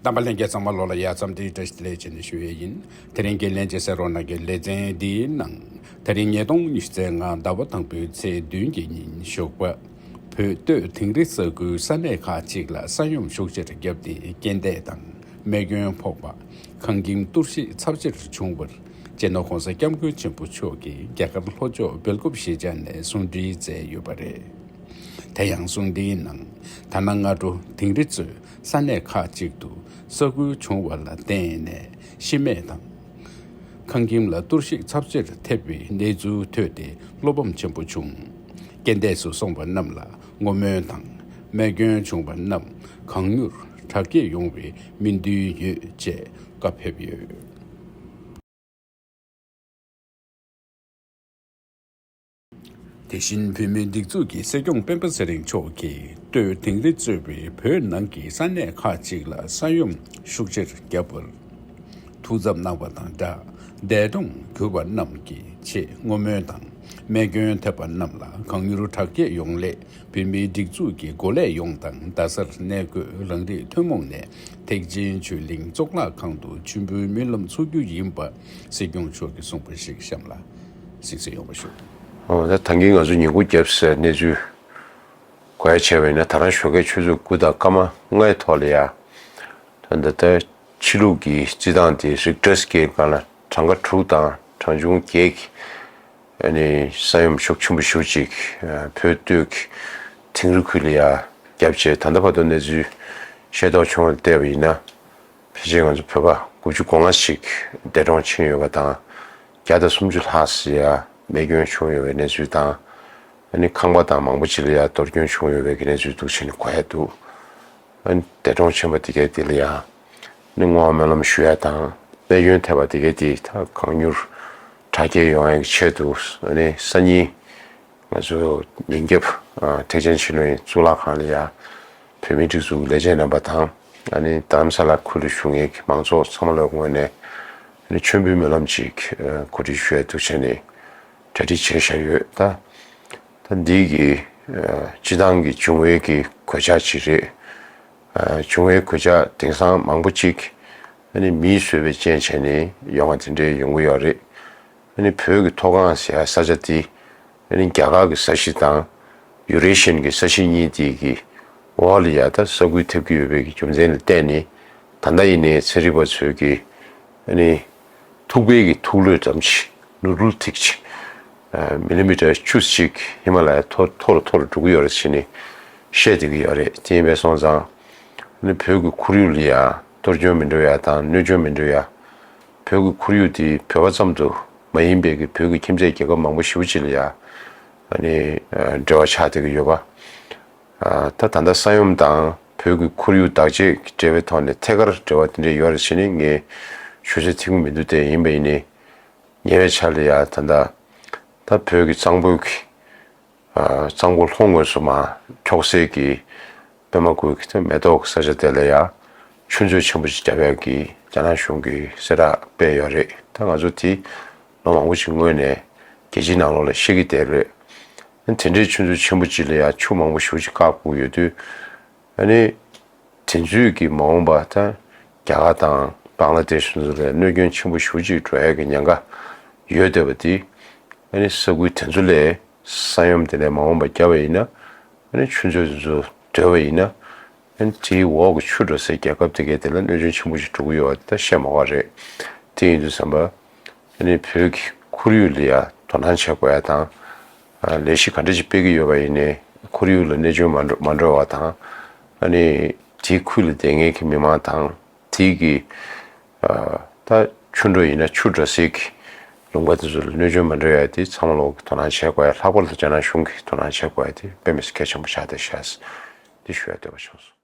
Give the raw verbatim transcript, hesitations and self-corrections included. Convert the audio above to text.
རྣམ་པ་ལྷན་རྒྱས་ཚང་མ་ལོ་ལ་ཡ་འཚམས་འདྲི་བཀྲ་ཤིས་བདེ་ལེགས་བྱས་ནས་ཞུ་ཡས་ཡིན། དེ་རིང་གི་ལྷན་རྒྱས་གསན་རོགས་གནང་གི་ལེ་ཚན་འདིའི་ནང་། དེ་རིང་ཉིས་སྟོང་ཉི་ཤུ་རྩ་ལྔ་ཟླ་བ་དང་པོའི་ཚེས་བདུན་གྱི་ཉིན་ཞོགས་པ། བོད་སྟོད་དིང་རི་ས་ཁུལ་ས་གནས་ཁག་ཅིག་ལ་ས་ཡོམ་ཤུགས་ཆེར་བརྒྱབ་སྟེ་རྐྱེན་འདས་དང་སྨན་སྐྱོན་ཕོག་པ། ཁང་ཁྱིམ་གཏོར་བཤིག་ཚབས་ཆེར་བྱུང་བར། སྤྱི་ནོར་༸གོང་ས་༸སྐྱབས་མགོན་ཆེན་པོ་མཆོག་གིས་རྒྱ་གར་ལྷོ་ཕྱོགས་སྦེལ་ཀོབ་གཞིས་ཆགས་ནས་གསུང་འཕྲིན་བསྩལ་ཡོད་པ་རེད། དེ་ཡང་གསུང་འཕྲིན་ནང་། ད་ནངས་སྔ་དྲོ་དིང་རི་གཙོས་ས་གནས་ཁག་ཅིག་ཏུ་ས་ཁུལ་བྱུང་བ་ལ་བརྟེན་ནས་ཤི་རྨས་དང་། ཁང་ཁྱིམ་ལ་གཏོར་བཤིག་ཚབས་ཆེར་ཐེབས་པའི་གནས་ཚུལ་ཐོས་ཏེ་བློ་ཕམ་ཆེན་པོ་བྱུང་། རྐྱེན་འདས་སུ་སོང་བ་རྣམས་ལ་བསྔོ་སྨོན་དང་། རྨས་སྐྱོན་བྱུང་བ་རྣམས་གང་མྱུར་དྲག་སྐྱེད་ཡོང་བའི་སྨོན་འདུན་ཡོད་ཅེས་བཀའ་ཕེབས་ཡོད། དེ་བཞིན་བོད་མིའི་སྒྲིག་འཛུགས་ཀྱི་སྲིད་སྐྱོང་སྤེན་པ་ཚེ་རིང་མཆོག་གིས་སྟོད་དིང་རི་གཙོས་པའི་བོད་ནང་གི་ས་གནས་ཁག་ཅིག་ལ་ས་ཡོམ་ཤུགས་ཆེར་བརྒྱབ་པར་ཐུགས་འཚབ་གནང་བ་དང་སྦྲགས། འདས་གྲོངས་གྱུར་པ་རྣམས་ཀྱི་ཆེད་བསྔོ་སྨོན་དང་། རྨས་སྐྱོན་ཐེབས་པ་རྣམས་ལ་གང་མྱུར་དྲག་སྐྱེད་ཡོང་སླད་བོད་མིའི་སྒྲིག་འཛུགས་ཀྱི་འགོ་ལས་ཡོངས་དང་རྡ་སར་གནས་འཁོད་རང་རིགས་ཐུན་མོང་ནས་ཐེག་ཆེན་ཆོས་གླིང་གཙུག་ལག་ཁང་དུ་མཆོད་འབུལ་སྨོན་ལམ་འཚོགས་རྒྱུ་ཡིན་པ་སྲིད་སྐྱོང་མཆོག་གིས་གསུངས་པ་ཞིག་གཤམ་ལ་གཟིགས་གསལ་ཡོང་བ་ཞུ། འོ་ད་ད་གིན་ང་ཚོ་ཉིན་གུང་བརྒྱབ་ཟེར་གནས་ཚུལ་གོ་ཡ་བྱས་པ་ཡིན་ན། ད་རང་ཞོགས་ཀའི་ཆུ་ཚོད་དགུ་དང་སྐར་མ་ལྔའི་ཐོག་ལ་ཡ། ད་ད་ལྟ་ཕྱི་ལུགས་ཀྱི་རྩིས་སྟངས་དེ་རིག་ཊར་སི་ཀེལ་སྒང་ལ་གྲངས་ཀ་དྲུག་དང་གྲངས་ཆུང་བརྒྱད་ཀྱི་ཨ་ནི་ས་ཡོམ་ཤུགས་ཆེན་པོ་ཞེ་པོ་ཅིག་ཨ་བོད་སྟོད་ཀྱི་དིང་རི་ཁུལ་ལ་ཡ་བརྒྱབ་བྱས། ད་ལྟ་བར་དུ་གནས་ཚུལ་ཤེས་རྟོགས་བྱུང་བ་ལ་བལྟས་པ་ཡིན་ན། ཕལ་ཆེར་ང་ཚོ་བོད་པ་དགུ་བཅུ་གོ་ལྔ་ཞིག་འདས་གྲོངས་ཕྱིན་ཡོད་པ་དང་། བརྒྱ་དང་སུམ་ཅུ་ལྷག་ཙམ་ཡ་རྨས་སྐྱོན་བྱུང་ཡོད་པའི་གནས་ཚུལ་དང་། ཨ་ནི་ཁང་པ་དང་མང་པོ་ཅིག་ལ་ཡ་གཏོར་སྐྱོན་བྱུང་ཡོད་པའི་གནས་ཚུལ་འདུག་བྱས་ནས་གོ་ཡ་འདུག་ཨ་ནི་འདས་གྲོངས་ཕྱིན་པ་དེ་གའི་དེ་ལ་ཡ་ཨ་ནི་བསྔོ་བ་སྨོན་ལམ་ཞུ་ཡ་དང་། རྨས་སྐྱོན་ཐེབས་པ་དེ་གའི་དེ་ད་གང་མྱུར་དྲག་སྐྱེད་ཡོང་ཡ་གི་ཆེད་དུ། ཨ་ནི་སང་ཉིན་ང་ཚོ་ཉིན་རྒྱབ་ཨ་ཐེག་ཆེན་ཆོས་གླིང་གཙུག་ལག་ཁང་ལ་ཡ་བོད་མིའི་སྒྲིག་འཛུགས་ཀྱི་ལས་བྱེད་རྣམ་པ་དང་། ཨ་ནི་རྡ་རམ་ས་ལ་ཁུལ་དུ་བཞུགས་མཁན་གྱི་མང་ཚོགས་ཚང་མ་ལ་ངོས་ནས་ཨ་ནི་མཆོད་འབུལ་སྨོན་ལམ་ཅིག་ཨ་གོ་སྒྲིག་ཞུ་ཡ་འདུག་བྱས་ནས་གྲ་སྒྲིག་བྱས་བཞག་ཡོད། ད་ད་འདི་གི་ཨ་སྤྱི་བཏང་གི་འབྱུང་བའི་གི་གོད་ཆག་ཅིག་རེད། ཨ་འབྱུང་བའི་གོད་ཆག་དེང་སང་མང་པོ་ཅིག་ཨ་ནི་མིས་བཟོས་པའི་རྐྱེན་བྱས་ནས་ཡོང་བ་དེ་འདྲའི་ཡོང་གི་ཡོད་རེད། ཨ་ནི་བོད་ཀྱི་མཐོ་སྒང་ཟེར་ཡ་ས་ཆ་དེ་ཨ་ནི་རྒྱ་གར་གྱི་ས་གཞི་དང་ཡུ་རེ་ཤི་ཡན་གྱི་ས་གཞི་གཉིས་དེ་གི་འོག་ལ་ཡ་ད་ས་ཁུལ་ཐེབས་ཀྱི་ཡོད་པའི་གི་རྒྱུ་མཚན་ལ་བརྟེན་ནས། ད་ལྟ་ཡིན་ནའི་ཚན་རིག་པ་ཚོས་ཀྱི་ཨ་ནི་ཐུག་པའི་གི་ཐུག་ལོས་ཙམ་ཞིག་ནོར་འཁྲུལ་ཐིག་ཅིག་ཨ་མི་ལི་མི་ཊར་བཅུ་ཅིག་ཧི་མ་ལ་ཡ་མཐོ་མཐོ་རུ་མཐོ་རུ་འགྲོ་གི་ཡོད་རེད་ཟེར་ནས་བཤད་བསྡད་ཀྱི་ཡོད་རེད། དེ་ཡིན་པས་སོང་ཙང་ཨ་ནི་བོད་ཀྱི་ཁོར་ཡུག་ལ་ཡ་གཏོར་སྐྱོན་མི་འགྲོ་ཡ་དང་གནོད་སྐྱོན་མི་འགྲོ་ཡ། བོད་ཀྱི་ཁོར་ཡུག་དེ་བོད་པ་ཙམ་དུ་མ་ཡིན་པའི་གི་བོད་ཀྱི་ཁྱིམ་མཚེས་རྒྱལ་ཁབ་མང་པོ་ཞེ་པོ་ཅིག་ལ་ཡ་ཨ་ནི་ཨ་འབྲེལ་བ་ཆགས་བསྡད་ཀྱི་ཡོད་པ། ཨ་ད་ད་ལྟ་ས་ཡོམ་དང་བོད་ཀྱི་ཁོར་ཡུག་བདག་གཅེས་ཀྱི་འབྲེལ་བའི་ཐོག་ནས་ཐད་ཀར་འབྲེལ་བ་དེ་འདྲ་ཡོད་རེད་ཟེར་ནས་ངས་ཞུ་ཚོད་ཐིག་མི་འདུག་དེ་ཡིན་པ་ཡིན་ནའི་ཉེ་བའི་ཆར་ལ་ཡ་ད་ལྟ་ད་བོད་ཀྱི་གཙང་པོ་གི་ཨ་གཙང་པོ་ལྷོ་ངོས་སུ་མར་འཁྱོག་སའི་གི་པད་མ་ཁུལ་གྱི་ད་མེ་ཏོག་ས་ཆ་དེ་ལ་ཡ་ཆུ་མཛོད་ཆེན་པོ་ཞིག་བརྒྱབ་ཡག་གི་རྒྱ་ནག་གཞུང་གིས་གསལ་བསྒྲགས་སྤེལ་ཡོད་རེད། ད་ང་ཚོ་དེ་ལོ་མང་པོ་ཞིག་སྔོན་ནས་རྒྱལ་སྤྱིའི་ནང་ལོགས་ལ་ཤེས་ཀྱི་བསྡད་རེད། དེ་འདྲའི་ཆུ་མཛོད་ཆེན་པོ་ཅིག་ལ་ཡ་ཆུ་མང་པོ་ཞེ་པོ་ཅིག་བཀག་དགོས་ཡོད་དུས། ཨ་ནི་དེ་ཚོས་ཀྱི་མ་འོངས་པ་ད་རྒྱ་གར་དང་བང་ལ་དེ་ཤ་ཚོ་ལ་གནོད་སྐྱོན་ཆེན་པོ་ཞེ་པོ་ཅིག་འགྲོ་ཡག་གི་ཉེན་ཁ་ཡོད་བསྡད་པ་དེ། ཨ་ནི་ས་ཁུལ་དེ་ཚོ་ལ་ས་ཡོམ་དེ་འདྲ་མ་འོངས་པ་བརྒྱབ་པ་ཡིན་ན། ཨ་ནི་ཆུ་མཛོད་དེ་ཚོ་བརྡོལ་བ་ཡིན་ན། ཨ་ནི་དེའི་འོག་གི་ཆུ་འགྲོ་སའི་རྒྱལ་ཁབ་དེ་གའི་དེ་ལ་གནོད་སྐྱོན་ཆེན་པོ་ཞིག་འགྲོ་གི་ཡོད་པ་དེ་ད་བཤད་མ་དགོས་རེད། དེ་ཡིན་དུས་ཙམ་པ། ཨ་ནི་བོད་ཀྱི་ཁོར་ཡུག་ལ་ཡ་དོ་སྣང་བྱེད་དགོས་ཡ་དང་། ཨ་ལས་གཞི་ག་འདྲ་ཞིག་སྤེལ་གྱི་ཡོད་པ་ཡིན་ནའི་ཁོར་ཡུག་ལ་གནོད་སྐྱོན་མ་འགྲོ་མ་འགྲོ་བ་དང་། ཨ་ནི་དེའི་ཁུལ་ལ་བསྡད་མཁན་གྱི་མི་མང་དང་། དེའི་གི་ཨ་ད་ཆུ་འགྲོ་ཡིན་ན་ཆུ་འགྲོ་སའི་གི་ལུང་པ་དེ་ཚོ་ལ་གནོད་སྐྱོན་མ་འགྲོ་ཡ་དེ་ཚང་མ་ལོག་གི་དོ་སྣང་བྱེད་དགོས་ཡ། ལྷག་པར་དུ་རྒྱ་ནག་གཞུང་གིས་དོ་སྣང་བྱེད་དགོས་ཡ་དེ་དཔེ་མི་སྲིད་གལ་ཆེན་པོ་ཆགས་བསྡད་ཤག་འདི་ཞུ་ཡ་འདོད་པ་བྱུང་སོང་།